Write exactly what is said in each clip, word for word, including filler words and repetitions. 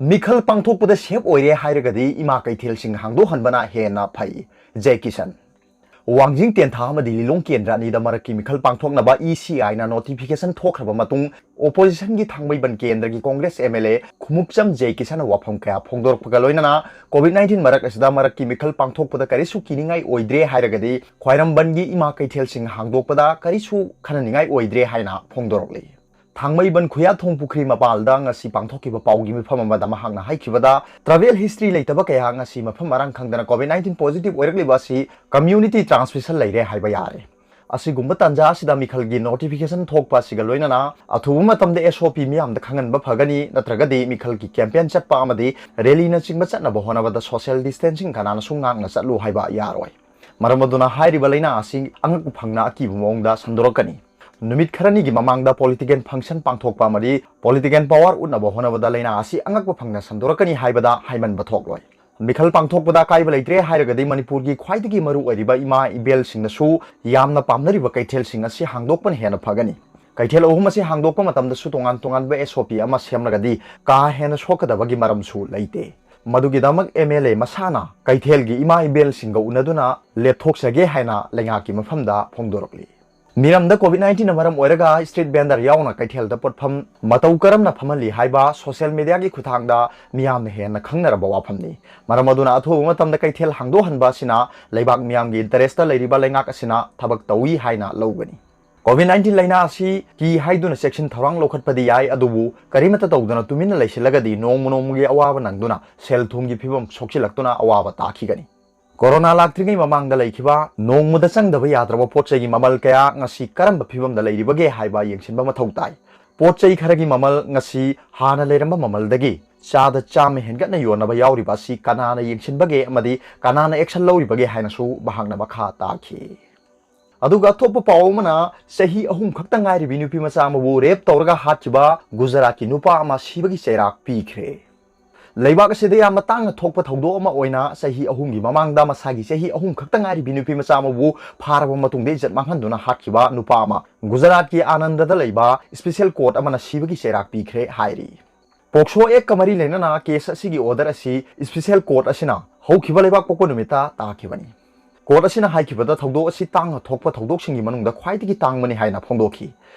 ꯃꯤꯈꯜ ꯄꯥꯡꯊꯣꯛꯄꯗ ꯁꯦꯞ ꯑꯣꯏꯔꯦ ꯍꯥꯏꯔꯒꯗꯤ ꯏꯃꯥ ꯀꯩꯊꯦꯜꯁꯤꯡ ꯍꯥꯡꯗꯣꯛꯍꯟꯕꯅ ꯍꯦꯟꯅ ꯐꯩ꯫ ꯖꯦ ꯀꯤꯁꯟ꯫ ꯋꯥꯡꯖꯤꯡ ꯇꯦꯟꯊꯥ ꯑꯃꯗꯤ ꯂꯤꯂꯣꯡ ꯀꯦꯟꯗ꯭ꯔ ꯑꯅꯤꯗ ꯃꯔꯛꯀꯤ ꯃꯤꯈꯜ ꯄꯥꯡꯊꯣꯛꯅꯕ ꯏ ꯁꯤ ꯑꯥꯏꯅ ꯅꯣꯇꯤꯐꯤꯀꯦꯁꯟ ꯊꯣꯛꯈ꯭ꯔꯕ ꯃꯇꯨꯡ, ꯑꯣꯄꯣꯖꯤꯁꯟꯒꯤ ꯊꯥꯡꯃꯩꯕꯟ ꯀꯦꯟꯗ꯭ꯔꯒꯤ Congress M L A Khumukcham J ꯀꯤꯁꯟꯅ ꯋꯥꯐꯝ ꯀꯌꯥ ꯐꯣꯡꯗꯣꯔꯛꯄꯒ ꯂꯣꯏꯅꯅ ꯀꯣꯚꯤꯗ ꯅꯥꯏꯟꯇꯤꯟ ꯃꯔꯛ ꯑꯁꯤꯗ ꯃꯔꯛꯀꯤ ꯃꯤꯈꯜ ꯄꯥꯡꯊꯣꯛꯄꯗ ꯀꯔꯤꯁꯨ ꯀꯤꯅꯤꯡꯉꯥꯏ ꯑꯣꯏꯗ꯭ꯔꯦ ꯍꯥꯏꯔꯒꯗꯤ ꯈ꯭ꯋꯥꯏꯔꯝꯕꯟꯒꯤ ꯏꯃꯥ ꯀꯩꯊꯦꯜꯁꯤꯡ ꯍꯥꯡꯗꯣꯛꯄꯗ ꯀꯔꯤꯁꯨ ꯈꯟꯅꯅꯤꯡꯉꯥꯏ ꯑꯣꯏꯗ꯭ꯔꯦ ꯍꯥꯏꯅ ꯐꯣꯡꯗꯣꯔꯛꯂꯤ꯫ ꯊꯥꯡꯃꯩꯕꯟ ꯈꯨꯌꯥꯊꯣꯡ ꯄꯨꯈ꯭ꯔꯤ ꯃꯄꯥꯜꯗ ꯉꯁꯤ ꯄꯥꯡꯊꯣꯛꯈꯤꯕ ꯄꯥꯎꯒꯤ ꯃꯤꯐꯝ ꯑꯃꯗ ꯃꯍꯥꯛꯅ ꯍꯥꯏꯈꯤꯕꯗ, ꯇ꯭ꯔꯥꯚꯦꯜ ꯍꯤꯁꯇ꯭ꯔꯤ ꯂꯩꯇꯕ ꯀꯌꯥ ꯉꯁꯤ ꯃꯐꯝ ꯃꯔꯥꯡ ꯈꯪꯗꯅ ꯀꯣꯚꯤꯗ ꯅꯥꯏꯟꯇꯤꯟ ꯄꯣꯖꯤꯇꯤꯚ ꯑꯣꯏꯔꯛꯂꯤꯕ ꯑꯁꯤ ꯀꯝꯃ꯭ꯌꯨꯅꯤꯇꯤ ꯇ꯭ꯔꯥꯟꯁꯃꯤꯁꯟ ꯂꯩꯔꯦ ꯍꯥꯏꯕ ꯌꯥꯔꯦ꯫ ꯑꯁꯤꯒꯨꯝꯕ ꯇꯥꯟꯖꯥ ꯑꯁꯤꯗ ꯃꯤꯈꯜꯒꯤ ꯅꯣꯇꯤꯐꯤꯀꯦꯁꯟ ꯊꯣꯛꯄ ꯑꯁꯤꯒ ꯂꯣꯏꯅꯅ ꯑꯊꯨꯕ ꯃꯇꯝꯗ ꯑꯦꯁ ꯑꯣ ꯄꯤ ꯃꯤꯌꯥꯝꯗ ꯈꯪꯍꯟꯕ ꯐꯒꯅꯤ, ꯅꯠꯇ꯭ꯔꯒꯗꯤ ꯃꯤꯈꯜꯒꯤ ꯀꯦꯝꯄꯦꯟ ꯆꯠꯄ ꯑꯃꯗꯤ ꯔꯦꯂꯤꯅꯆꯤꯡꯕ ꯆꯠꯅꯕ ꯍꯣꯠꯅꯕꯗ ꯁꯣꯁꯤꯌꯦꯜ ꯗꯤꯁꯇꯦꯟꯁꯤꯡ ꯀꯅꯥꯅꯁꯨ ꯉꯥꯛꯅ ꯆꯠꯂꯨ ꯍꯥꯏꯕ ꯌꯥꯔꯣꯏ꯫ ꯃꯔꯝ ꯑꯗꯨꯅ ꯍꯥꯏꯔꯤꯕ ꯂꯥꯏꯅꯥ ꯑꯁꯤ ꯑꯉꯛꯄ ꯐꯪꯅ ꯑꯀꯤꯕ ꯃꯑꯣꯡꯗ ꯁꯟꯗꯣꯔꯛꯀꯅꯤ꯫ ꯅꯨꯃꯤꯠ ꯈꯔꯅꯤꯒꯤ ꯃꯃꯥꯡꯗ ꯄꯣꯂꯤꯇꯤꯀꯦꯜ ꯐꯪꯁꯟ ꯄꯥꯡꯊꯣꯛꯄ ꯑꯃꯗꯤ ꯄꯣꯂꯤꯇꯤꯀꯦꯜ ꯄꯥꯋꯔ ꯎꯠꯅꯕ ꯍꯣꯠꯅꯕꯗ ꯂꯥꯏꯅꯥ ꯑꯁꯤ ꯑꯉꯛꯄ ꯐꯪꯅ ꯁꯟꯗꯣꯔꯛꯀꯅꯤ ꯍꯥꯏꯕꯗ ꯍꯥꯏꯃꯟꯕ ꯊꯣꯛꯂꯣꯏ꯫ ꯃꯤꯈꯜ ꯄꯥꯡꯊꯣꯛꯄꯗ ꯑꯀꯥꯏꯕ ꯂꯩꯇ꯭ꯔꯦ ꯍꯥꯏꯔꯒꯗꯤ ꯃꯅꯤꯄꯨꯔꯒꯤ ꯈ꯭ꯋꯥꯏꯗꯒꯤ ꯃꯔꯨ ꯑꯣꯏꯔꯤꯕ ꯏꯃꯥ ꯏꯕꯦꯜꯁꯤꯡꯅꯁꯨ ꯌꯥꯝꯅ ꯄꯥꯝꯅꯔꯤꯕ ꯀꯩꯊꯦꯜꯁꯤꯡ ꯑꯁꯤ ꯍꯥꯡꯗꯣꯛꯄꯅ ꯍꯦꯟꯅ ꯐꯒꯅꯤ꯫ ꯀꯩꯊꯦꯜ ꯑꯍꯨꯝ ꯑꯁꯤ ꯍꯥꯡꯗꯣꯛꯄ ꯃꯇꯝꯗꯁꯨ ꯇꯣꯉꯥꯟ ꯇꯣꯉꯥꯟꯕ ꯑꯦꯁ ꯑꯣ ꯄꯤ ꯑꯃ ꯁꯦꯝꯂꯒꯗꯤ ꯀꯥ ꯍꯦꯟꯅ ꯁꯣꯛꯀꯗꯕꯒꯤ ꯃꯔꯝꯁꯨ ꯂꯩꯇꯦ꯫ ꯃꯗꯨꯒꯤꯗꯃꯛ ꯑꯦꯝ ꯑꯦꯜ ꯑꯦ ꯃꯁꯥꯅ ꯀꯩꯊꯦꯜꯒꯤ ꯏꯃꯥ ꯏꯕꯦꯜꯁꯤꯡꯒ ꯎꯅꯗꯨꯅ ꯂꯦꯞꯊꯣꯛꯆꯒꯦ ꯍꯥꯏꯅ ꯂꯩꯉꯥꯛꯀꯤ ꯃꯐꯝꯗ ꯐꯣꯡꯗꯣꯔꯛꯂꯤ꯫ ꯃꯤꯔꯝꯗ ꯀꯣꯚꯤꯗ ꯅꯥꯏꯟꯇꯤꯟꯅ ꯃꯔꯝ ꯑꯣꯏꯔꯒ ꯁ꯭ꯇ꯭ꯔꯤꯠ ꯚꯦꯟꯗꯔ ꯌꯥꯎꯅ ꯀꯩꯊꯦꯜꯗ ꯄꯣꯠꯐꯝ ꯃꯇꯧ ꯀꯔꯝꯅ ꯐꯝꯍꯜꯂꯤ ꯍꯥꯏꯕ ꯁꯣꯁꯤꯌꯦꯜ ꯃꯤꯗꯤꯌꯥꯒꯤ ꯈꯨꯠꯊꯥꯡꯗ ꯃꯤꯌꯥꯝꯅ ꯍꯦꯟꯅ ꯈꯪꯅꯔꯕ ꯋꯥꯐꯝꯅꯤ꯫ ꯃꯔꯝ ꯑꯗꯨꯅ ꯑꯊꯨꯕ ꯃꯇꯝꯗ ꯀꯩꯊꯦꯜ ꯍꯥꯡꯗꯣꯛꯍꯟꯕ ꯑꯁꯤꯅ ꯂꯩꯕꯥꯛ ꯃꯤꯌꯥꯝꯒꯤ ꯏꯟꯇꯔꯦꯁꯇ ꯂꯩꯔꯤꯕ ꯂꯩꯉꯥꯛ ꯑꯁꯤꯅ ꯊꯕꯛ ꯇꯧꯏ ꯍꯥꯏꯅ ꯂꯧꯒꯅꯤ꯫ ꯀꯣꯚꯤꯗ ꯅꯥꯏꯟꯇꯤꯟ ꯂꯥꯏꯅꯥ ꯑꯁꯤ ꯀꯤ ꯍꯥꯏꯗꯨꯅ ꯆꯦꯛꯁꯤꯟ ꯊꯧꯔꯥꯡ ꯂꯧꯈꯠꯄꯗꯤ ꯌꯥꯏ, ꯑꯗꯨꯕꯨ ꯀꯔꯤꯃꯠꯇ ꯇꯧꯗꯅ ꯇꯨꯃꯤꯟꯅ ꯂꯩꯁꯤꯜꯂꯒꯗꯤ ꯅꯣꯡꯃ ꯅꯣꯡꯃꯒꯤ ꯑꯋꯥꯕ ꯅꯪꯗꯨꯅ ꯁꯦꯜ ꯊꯨꯝꯒꯤ ꯐꯤꯕꯝ ꯁꯣꯛꯆꯤꯜꯂꯛꯇꯨꯅ ꯑꯋꯥꯕ ꯇꯥꯈꯤꯒꯅꯤ꯫ ꯀꯣꯔꯣꯅꯥ ꯂꯥꯛꯇ꯭ꯔꯤꯉꯩ ꯃꯃꯥꯡꯗ ꯂꯩꯈꯤꯕ ꯅꯣꯡꯃꯗ ꯆꯪꯗꯕ ꯌꯥꯗ꯭ꯔꯕ ꯄꯣꯠ ꯆꯩꯒꯤ ꯃꯃꯜ ꯀꯌꯥ ꯉꯁꯤ ꯀꯔꯝꯕ ꯐꯤꯕꯝꯗ ꯂꯩꯔꯤꯕꯒꯦ ꯍꯥꯏꯕ ꯌꯦꯡꯁꯤꯟꯕ ꯃꯊꯧ ꯇꯥꯏ꯫ ꯄꯣꯠ ꯆꯩ ꯈꯔꯒꯤ ꯃꯃꯜ ꯉꯁꯤ ꯍꯥꯟꯅ ꯂꯩꯔꯝꯕ ꯃꯃꯜꯗꯒꯤ ꯆꯥꯗ ꯆꯥꯝꯃ ꯍꯦꯟꯒꯠꯅ ꯌꯣꯟꯅꯕ ꯌꯥꯎꯔꯤꯕ ꯑꯁꯤ ꯀꯅꯥꯅ ꯌꯦꯡꯁꯤꯟꯕꯒꯦ ꯑꯃꯗꯤ ꯀꯅꯥꯅ ꯑꯦꯛꯁꯟ ꯂꯧꯔꯤꯕꯒꯦ ꯍꯥꯏꯅꯁꯨ ꯃꯍꯥꯛꯅ ꯃꯈꯥ ꯇꯥꯈꯤ꯫ ꯑꯗꯨꯒ ꯑꯇꯣꯞꯄ ꯄꯥꯎ ꯑꯃꯅ, ꯆꯍꯤ ꯑꯍꯨꯝ ꯈꯛꯇ ꯉꯥꯏꯔꯤꯕꯤ ꯅꯨꯄꯤ ꯃꯆꯥ ꯑꯃꯕꯨ ꯔꯦꯞ ꯇꯧꯔꯒ ꯍꯥꯠꯈꯤꯕ ꯒꯨꯖꯔꯥꯠꯀꯤ ꯅꯨꯄꯥ ꯑꯃ ꯁꯤꯕꯒꯤ ꯆꯩꯔꯥꯛ ꯄꯤꯈ꯭ꯔꯦ꯫ ꯂꯩꯕꯥꯛ ꯑꯁꯤꯗ ꯌꯥꯝꯅ ꯇꯥꯡꯅ ꯊꯣꯛꯄ ꯊꯧꯗꯣꯛ ꯑꯃ ꯑꯣꯏꯅ ꯆꯍꯤ ꯑꯍꯨꯝꯒꯤ ꯃꯃꯥꯡꯗ ꯃꯁꯥꯒꯤ ꯆꯍꯤ ꯑꯍꯨꯝ ꯈꯛꯇ ꯉꯥꯏꯔꯤꯕꯤ ꯅꯨꯄꯤ ꯃꯆꯥ ꯑꯃꯕꯨ ꯐꯥꯔꯕ ꯃꯇꯨꯡꯗ ꯏꯖꯠ ꯃꯥꯡꯍꯟꯗꯨꯅ ꯍꯥꯠꯈꯤꯕ ꯅꯨꯄꯥ ꯑꯃ ꯒꯨꯖꯔꯥꯠꯀꯤ ꯑꯥꯅꯟꯗꯗ ꯂꯩꯕ ꯁ꯭ꯄꯦꯁꯦꯜ ꯀꯣꯔꯠ ꯑꯃꯅ ꯁꯤꯕꯒꯤ ꯆꯩꯔꯥꯛ ꯄꯤꯈ꯭ꯔꯦ ꯍꯥꯏꯔꯤ꯫ ꯄꯣꯛꯁꯣ ꯑꯦꯛꯀ ꯃꯔꯤ ꯂꯩꯅꯅ ꯀꯦꯁ ꯑꯁꯤꯒꯤ ꯑꯣꯔꯗꯔ ꯑꯁꯤ ꯏꯁꯄꯤꯁꯦꯜ ꯀꯣꯔꯠ ꯑꯁꯤꯅ ꯍꯧꯈꯤꯕ ꯂꯩꯕꯥꯛꯄꯣꯛꯄ ꯅꯨꯃꯤꯠꯇ ꯇꯥꯈꯤꯕꯅꯤ꯫ ꯀꯣꯔꯠ ꯑꯁꯤꯅ ꯍꯥꯏꯈꯤꯕꯗ ꯊꯧꯗꯣꯛ ꯑꯁꯤ ꯇꯥꯡꯅ ꯊꯣꯛꯄ ꯊꯧꯗꯣꯛꯁꯤꯡꯒꯤ ꯃꯅꯨꯡꯗ ꯈ꯭ꯋꯥꯏꯗꯒꯤ ꯇꯥꯡꯕꯅꯤ ꯍꯥꯏꯅ ꯐꯣꯡꯗꯣꯛꯈꯤ꯫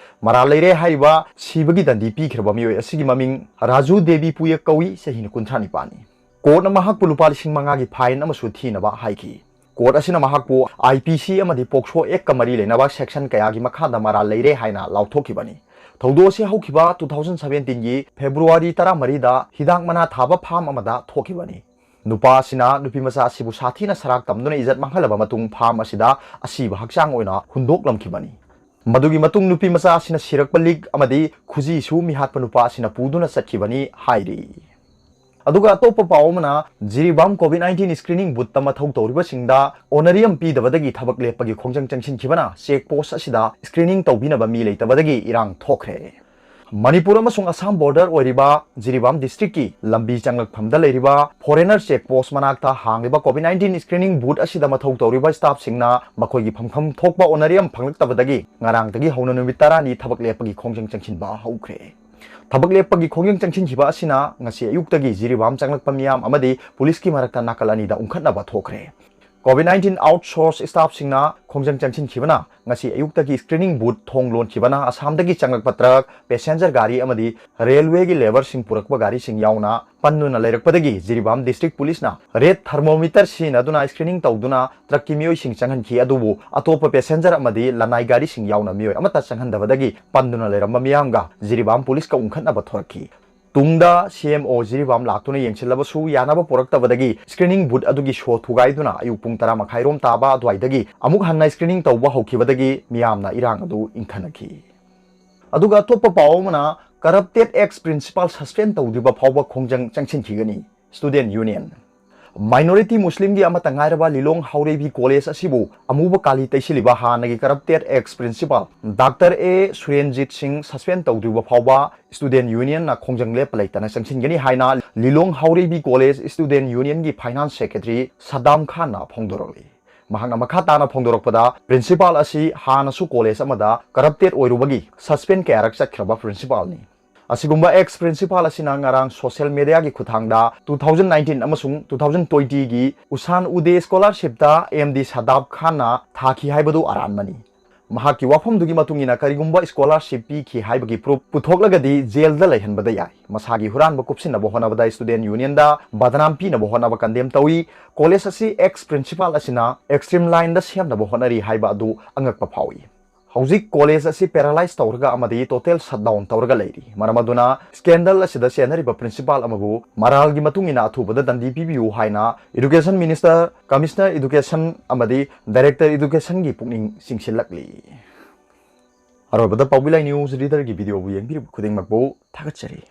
ꯃꯔꯥꯜ ꯂꯩꯔꯦ ꯍꯥꯏꯔꯤꯕ ꯁꯤꯕꯒꯤ ꯗꯟꯗꯤ ꯄꯤꯈ꯭ꯔꯕ ꯃꯤꯑꯣꯏ ꯑꯁꯤꯒꯤ ꯃꯃꯤꯡ ꯔꯥꯖꯨ ꯗꯦꯕꯤ ꯄꯨꯌꯦꯛ ꯀꯧꯏ, ꯆꯍꯤꯅ ꯀꯨꯟꯊ꯭ꯔꯥ ꯅꯤꯄꯥꯟꯅꯤ꯫ ꯀꯣꯔꯠꯅ ꯃꯍꯥꯛꯄꯨ ꯂꯨꯄꯥ ꯂꯤꯁꯤꯡ ꯃꯉꯥꯒꯤ ꯐꯥꯏꯟ ꯑꯃꯁꯨ ꯊꯤꯅꯕ ꯍꯥꯏꯈꯤ꯫ ꯀꯣꯔꯠ ꯑꯁꯤꯅ ꯃꯍꯥꯛꯄꯨ ꯑꯥꯏ ꯄꯤ ꯁꯤ ꯑꯃꯗꯤ ꯄꯣꯛꯁꯣ ꯑꯦꯛꯀ ꯃꯔꯤ ꯂꯩꯅꯕ ꯁꯦꯛꯁꯟ ꯀꯌꯥꯒꯤ ꯃꯈꯥꯗ ꯃꯔꯥꯜ ꯂꯩꯔꯦ ꯍꯥꯏꯅ ꯂꯥꯎꯊꯣꯛꯈꯤꯕꯅꯤ꯫ ꯊꯧꯗꯣꯛ ꯑꯁꯤ ꯍꯧꯈꯤꯕ two thousand seventeenꯒꯤ ꯐꯦꯕ꯭ꯔꯨꯋꯥꯔꯤ ꯇꯔꯥꯃꯔꯤꯗ ꯍꯤꯗꯥꯛ ꯃꯅꯥ ꯊꯥꯕ ꯐꯥꯔꯝ ꯑꯃꯗ ꯊꯣꯛꯈꯤꯕꯅꯤ꯫ ꯅꯨꯄꯥ ꯑꯁꯤꯅ ꯅꯨꯄꯤꯃꯆꯥ ꯑꯁꯤꯕꯨ ꯁꯥꯊꯤꯅ ꯁꯔꯥꯛ ꯇꯝꯗꯨꯅ ꯏꯖꯠ ꯃꯥꯡꯍꯜꯂꯕ ꯃꯇꯨꯡ ꯐꯥꯔꯝ ꯑꯁꯤꯗ ꯑꯁꯤꯕ ꯍꯛꯆꯥꯡ ꯑꯣꯏꯅ ꯍꯨꯟꯗꯣꯛꯂꯝꯈꯤꯕꯅꯤ꯫ ꯃꯗꯨꯒꯤ ꯃꯇꯨꯡ ꯅꯨꯄꯤꯃꯆꯥ ꯑꯁꯤꯅ ꯁꯤꯔꯛꯄ ꯂꯤꯛ ꯑꯃꯗꯤ ꯈꯨꯖꯤꯁꯨ ꯃꯤꯍꯥꯠꯄ ꯅꯨꯄꯥ ꯑꯁꯤꯅ ꯄꯨꯗꯨꯅ ꯆꯠꯈꯤꯕꯅꯤ ꯍꯥꯏꯔꯤ꯫ ꯑꯗꯨꯒ ꯑꯇꯣꯞꯄ ꯄꯥꯎ ꯑꯃꯅ, ꯖꯤꯔꯤꯕꯥꯝ COVID nineteen screening boothꯇ ꯃꯊꯧ ꯇꯧꯔꯤꯕꯁꯤꯡꯗ ꯑꯣꯅꯔꯤꯌꯝ ꯄꯤꯗꯕꯗꯒꯤ ꯊꯕꯛ ꯂꯦꯞꯄꯒꯤ ꯈꯣꯡꯖꯪ ꯆꯪꯁꯤꯟꯈꯤꯕꯅ ꯆꯦꯛ ꯄꯣꯁ ꯑꯁꯤꯗ screening ꯇꯧꯕꯤꯅꯕ ꯃꯤ ꯂꯩꯇꯕꯗꯒꯤ ꯏꯔꯥꯡ ꯊꯣꯛꯈ꯭ꯔꯦ꯫ ꯃꯅꯤꯄꯨꯔ ꯑꯃꯁꯨꯡ ꯑꯁꯥꯝ ꯕꯣꯔꯗꯔ ꯑꯣꯏꯔꯤꯕ ꯖꯤꯔꯤꯕꯥꯝ ꯗꯤꯁꯇ꯭ꯔꯤꯛꯀꯤ ꯂꯝꯕꯤ ꯆꯪꯂꯛꯐꯝꯗ ꯂꯩꯔꯤꯕ ꯐꯣꯔꯦꯅꯔ ꯆꯦꯛ ꯄꯣꯁ ꯃꯅꯥꯛꯇ ꯍꯥꯡꯂꯤꯕ COVID nineteen screening booth ꯑꯁꯤꯗ ꯃꯊꯧ ꯇꯧꯔꯤꯕ ꯁ꯭ꯇꯥꯐꯁꯤꯡꯅ ꯃꯈꯣꯏꯒꯤ ꯐꯪꯐꯝ ꯊꯣꯛꯄ ꯑꯣꯅꯔꯤꯌꯝ ꯐꯪꯂꯛꯇꯕꯗꯒꯤ ꯉꯔꯥꯡꯗꯒꯤ ꯍꯧꯅ ꯅꯨꯃꯤꯠ ꯇꯔꯥꯅꯤ ꯊꯕꯛ ꯂꯦꯞꯄꯒꯤ ꯈꯣꯡꯖꯪ ꯆꯪꯁꯤꯟꯕ ꯍꯧꯈ꯭ꯔꯦ꯫ ꯊꯕꯛ ꯂꯦꯞꯄꯒꯤ ꯈꯣꯡꯖꯪ ꯆꯪꯁꯤꯟꯈꯤꯕ ꯑꯁꯤꯅ ꯉꯁꯤ ꯑꯌꯨꯛꯇꯒꯤ ꯖꯤꯔꯤꯕꯥꯝ ꯆꯪꯂꯛꯄ ꯃꯤꯌꯥꯝ ꯑꯃꯗꯤ ꯄꯨꯂꯤꯁꯀꯤ ꯃꯔꯛꯇ ꯅꯥꯀꯜ ꯑꯅꯤꯗ ꯎꯪꯈꯠꯅꯕ ꯊꯣꯛꯈ꯭ꯔꯦ꯫ COVID nineteen outsource ꯁ꯭ꯇꯥꯐꯁꯤꯡꯅ ꯈꯣꯡꯖꯪ ꯆꯪꯁꯤꯟꯈꯤꯕꯅ ꯉꯁꯤ ꯑꯌꯨꯛꯇꯒꯤ screening booth ꯊꯣꯡ ꯂꯣꯟꯈꯤꯕꯅ ꯑꯁꯥꯝꯗꯒꯤ ꯆꯪꯂꯛꯄ ꯇ꯭ꯔꯛ, ꯄꯦꯁꯦꯟꯖꯔ ꯒꯥꯔꯤ ꯑꯃꯗꯤ ꯔꯦꯜꯋꯦꯒꯤ ꯂꯦꯕꯔꯁꯤꯡ ꯄꯨꯔꯛꯄ ꯒꯥꯔꯤꯁꯤꯡ ꯌꯥꯎꯅ ꯄꯟꯗꯨꯅ ꯂꯩꯔꯛꯄꯗꯒꯤ ꯖꯤꯔꯤꯕꯥꯝ ꯗꯤꯁꯇ꯭ꯔꯤꯛ ꯄꯨꯂꯤꯁꯅ ꯔꯦꯗ ꯊꯔꯃꯣꯃꯤꯇꯔ ꯁꯤꯖꯤꯟꯅꯗꯨꯅ screening ꯇꯧꯗꯨꯅ ꯇ꯭ꯔꯛꯀꯤ ꯃꯤꯑꯣꯏꯁꯤꯡ ꯆꯪꯍꯟꯈꯤ꯫ ꯑꯗꯨꯕꯨ ꯑꯇꯣꯞꯄ ꯄꯦꯁꯦꯟꯖꯔ ꯑꯃꯗꯤ ꯂꯅꯥꯏ ꯒꯥꯔꯤꯁꯤꯡ ꯌꯥꯎꯅ ꯃꯤꯑꯣꯏ ꯑꯃꯠꯇ ꯆꯪꯍꯟꯗꯕꯗꯒꯤ ꯄꯟꯗꯨꯅ ꯂꯩꯔꯝꯕ ꯃꯤꯌꯥꯝꯒ ꯖꯤꯔꯤꯕꯥꯝ ꯄꯨꯂꯤꯁꯀ ꯎꯪꯈꯠꯅꯕ ꯊꯣꯔꯛꯈꯤ꯫ ꯇꯨꯡꯗ ꯁꯤ ꯑꯦꯝ ꯑꯣ ꯖꯤꯔꯤꯕꯥꯝ ꯂꯥꯛꯇꯨꯅ ꯌꯦꯡꯁꯤꯜꯂꯕꯁꯨ ꯌꯥꯅꯕ ꯄꯨꯔꯛꯇꯕꯗꯒꯤ screening booth ꯑꯗꯨꯒꯤ ꯁꯣ ꯊꯨꯒꯥꯏꯗꯨꯅ ꯑꯌꯨꯛ ꯄꯨꯡ ꯇꯔꯥ ꯃꯈꯥꯏꯔꯣꯝ ꯇꯥꯕ ꯑꯗꯨꯋꯥꯏꯗꯒꯤ ꯑꯃꯨꯛ ꯍꯟꯅ screening ꯇꯧꯕ ꯍꯧꯈꯤꯕꯗꯒꯤ ꯃꯤꯌꯥꯝꯅ ꯏꯔꯥꯡ ꯑꯗꯨ ꯏꯪꯊꯅꯈꯤ꯫ ꯑꯗꯨꯒ ꯑꯇꯣꯞꯄ ꯄꯥꯎ ꯑꯃꯅ, corrupted ex principal suspend ꯇꯧꯗ꯭ꯔꯤꯕ ꯐꯥꯎꯕ ꯈꯣꯡꯖꯪ ꯆꯪꯁꯤꯟꯈꯤꯒꯅꯤ꯫ Student Union꯫ Minority ꯃꯨꯁꯂꯤꯝꯒꯤ ꯑꯃꯠꯇ ꯉꯥꯏꯔꯕ ꯂꯤꯂꯣꯡ ꯍꯥꯎꯔꯩꯕꯤ ꯀꯣꯂꯦꯖ ꯑꯁꯤꯕꯨ ꯑꯃꯨꯕ ꯀꯥꯂꯤ ꯇꯩꯁꯤꯜꯂꯤꯕ ꯍꯥꯟꯅꯒꯤ corrupted ex principal ꯗꯥꯛꯇꯔ ꯑꯦ ꯁꯨꯔꯦꯟꯖꯤꯠ ꯁꯤꯡ suspend ꯇꯧꯗ꯭ꯔꯤꯕ ꯐꯥꯎꯕ Student Unionꯅ ꯈꯣꯡꯖꯪ ꯂꯦꯞꯄ ꯂꯩꯇꯅ ꯆꯪꯁꯤꯟꯒꯅꯤ ꯍꯥꯏꯅ ꯂꯤꯂꯣꯡ ꯍꯥꯎꯔꯩꯕꯤ ꯀꯣꯂꯦꯖ Student Unionꯒꯤ finance secretary ꯁꯗꯥꯝ ꯈꯥꯟꯅ ꯐꯣꯡꯗꯣꯔꯛꯂꯤ꯫ ꯃꯍꯥꯛꯅ ꯃꯈꯥ ꯇꯥꯅ ꯐꯣꯡꯗꯣꯔꯛꯄꯗ, principal ꯑꯁꯤ ꯍꯥꯟꯅꯁꯨ ꯀꯣꯂꯦꯖ ꯑꯃꯗ corrupted ꯑꯣꯏꯔꯨꯕꯒꯤ suspend ꯀꯌꯥꯔꯛ ꯆꯠꯈ꯭ꯔꯕ principalꯅꯤ꯫ ꯑꯁꯤꯒꯨꯝꯕ ex principal ꯑꯁꯤꯅ ꯉꯔꯥꯡ social media ꯒꯤ ꯈꯨꯠꯊꯥꯡꯗ two thousand nineteen ꯑꯃꯁꯨꯡ two thousand twenty ꯒꯤ ꯎꯁꯥꯟ ꯎꯗꯦ scholarship ꯇ M D ꯁꯥꯗꯥꯕ ꯈꯥꯟꯅ ꯊꯥꯈꯤ ꯍꯥꯏꯕꯗꯨ ꯑꯔꯥꯟꯕꯅꯤ꯫ ꯃꯍꯥꯛꯀꯤ ꯋꯥꯐꯝꯗꯨꯒꯤ ꯃꯇꯨꯡ ꯏꯟꯅ ꯀꯔꯤꯒꯨꯝꯕ scholarship ꯄꯤꯈꯤ ꯍꯥꯏꯕꯒꯤ proof ꯄꯨꯊꯣꯛꯂꯒꯗꯤ jail ꯗ ꯂꯩꯍꯟꯕꯗ ꯌꯥꯏ꯫ ꯃꯁꯥꯒꯤ ꯍꯨꯔꯥꯟꯕ ꯀꯨꯞꯁꯤꯟꯅꯕ ꯍꯣꯠꯅꯕꯗ student union ꯗ ꯕꯗꯅꯥꯝ ꯄꯤꯅꯕ ꯍꯣꯠꯅꯕ condemn ꯇꯧꯏ꯫ College ꯑꯁꯤ ex principal ꯑꯁꯤꯅ extreme line ꯗ ꯁꯦꯝꯅꯕ ꯍꯣꯠꯅꯔꯤ ꯍꯥꯏꯕ ꯑꯗꯨ ꯑꯉꯛꯄ ꯐꯥꯎꯏ꯫ ꯍꯧꯖꯤꯛ college ꯑꯁꯤ paralyze ꯇꯧꯔꯒ ꯑꯃꯗꯤ total shutdown ꯇꯧꯔꯒ ꯂꯩꯔꯤ꯫ ꯃꯔꯝ ꯑꯗꯨꯅ scandal ꯑꯁꯤꯗ ꯆꯦꯟꯅꯔꯤꯕ principal ꯑꯃꯕꯨ ꯃꯔꯥꯜꯒꯤ ꯃꯇꯨꯡ ꯏꯟꯅ ꯑꯊꯨꯕꯗ ꯗꯟꯗꯤ ꯄꯤꯕꯤꯌꯨ ꯍꯥꯏꯅ education minister, commissioner education ꯑꯃꯗꯤ director education ꯒꯤ ꯄꯨꯛꯅꯤꯡ ꯆꯤꯡꯁꯤꯜꯂꯛꯂꯤ꯫ ꯑꯔꯣꯏꯕꯗ ꯄꯥꯎꯕꯤꯂꯥꯏ news reader ꯒꯤ video ꯕꯨ ꯌꯦꯡꯕꯤꯔꯤꯕ ꯈꯨꯗꯤꯡꯃꯛꯄꯨ ꯊꯥꯒꯠꯆꯔꯤ꯫